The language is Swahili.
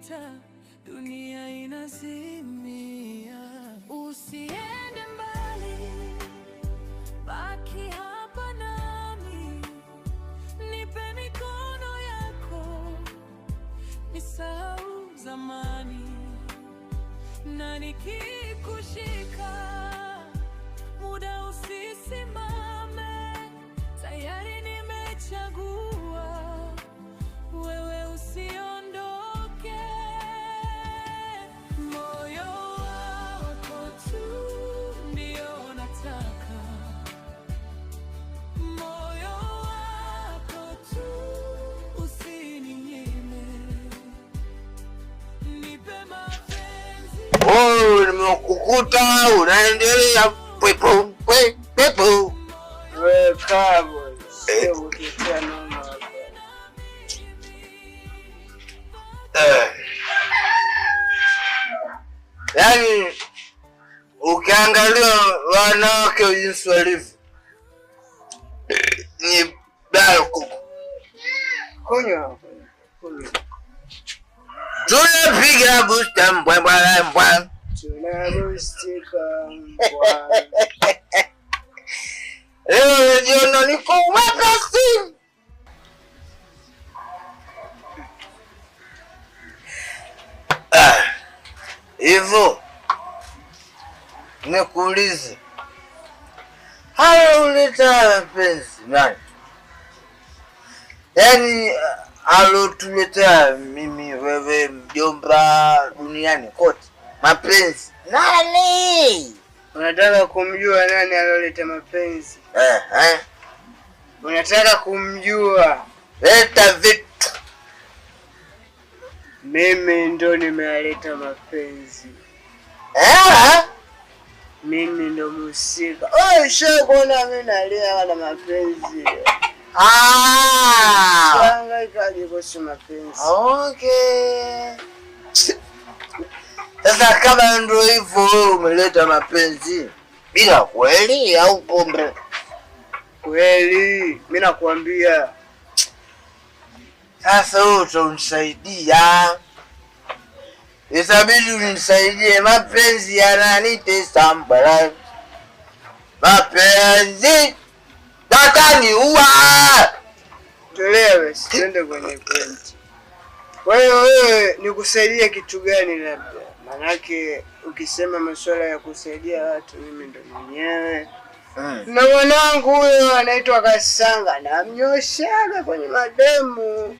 Ukiniita dunia inazimia. Usiende mbali, baki hapa nami, nipe mikono yako, nisahau zamani, na nikikushika muda usisimame, tayari nimechagua wewe, usiondoke. Moyo wako tu ndio nataka, moyo wako tu usininyime, nipe mapenzi. Oh, nimekukuta unaendelea pepo pepo. Wewe kaa bwana, sio kutetea noma hapa. Yaani ukiangalia wanawake jinsi walivyo ni baya kuku. Kunywa, kunywa. Tunapiga busta mbwa mbwa mbwa. Tunabustika mbwa. Leo jiona niko mwepesi. Ah, hivyo nikuulize, hayo uleta mapenzi nani? Yaani alotuletea mimi, wewe, mjomba, duniani kote mapenzi nani? Unataka kumjua nani aloleta mapenzi? Eh, eh. Unataka kumjua? Leta vitu. Mimi ndo nimealeta mapenzi. Eh? Mimi ndo mhusika. Oh, ushakuona mimi nalia na mapenzi. Ah. Hangaikaje kuhusu mapenzi? Okay. Sasa kama ndo hivyo, wewe umeleta mapenzi bila kweli au pombe? Kweli, mimi nakwambia. Sasa wewe utanisaidia, itabidi unisaidie. Mapenzi yananitesa mbala, mapenzi yataniua. Tuelewe, twende kwenye point. Kwa hiyo wewe nikusaidie kitu gani labda? Manake ukisema masuala ya kusaidia watu, mimi ndo mwenyewe. Na mwanangu huyo anaitwa Kasanga, namnyoshaga kwenye mademu.